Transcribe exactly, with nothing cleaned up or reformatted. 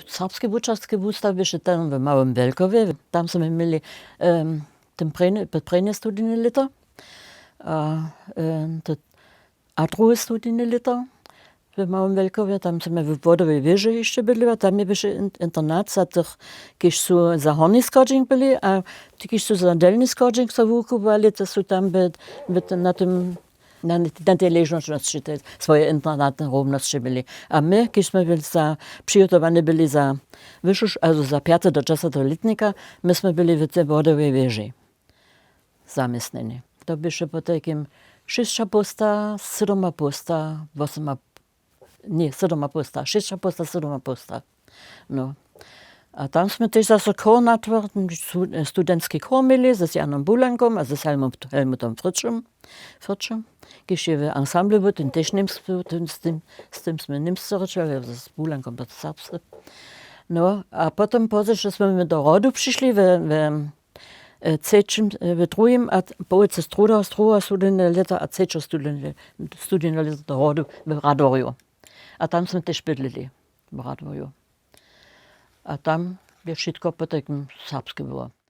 Serbski wučerski wustaw běše tam w Małym Wjelkowje. Tam smy měli prěnje studijne lěto a druhe studijne lěto w Małym Wjelkowje. Tam smy w Wodowej wěže hišće bydliła. Tam je běše internat za tych, kiž su za hornji schodźing byli, a ti, kiž su za delnji schodźing so wukubłali, to su tam na tym na tej ležnosći swoje internatne hróbnosće byli. A my, kiž smy byli za přihotowani byli za wyšu, azo za pjaty do dźesateho lětnika, my smy byli w tej Wodowej wěži zamysnjeni. To běše potajkim šěsća posta, sydoma posta, wosoma, ně sydoma posta, šěsća posta, sydoma posta. No. A tam smy tež zaso chor natwar, studentski chor měli z Janom Bulankom a z Helmutom Frčym, kiž je w ansamblu był, ten tež němsku, z tym smy němsce rěčeli, z Bulankom to serbsce. No a potom pozdźišo smy do Rodu přišli w třećim, w druhim a połojce z druheho studijneho lěta a třećeho studijneho lěta do Rodu w Radworju. A tam smy tež bydlili w Radworju. A tam je wšitko potajkim serbske było.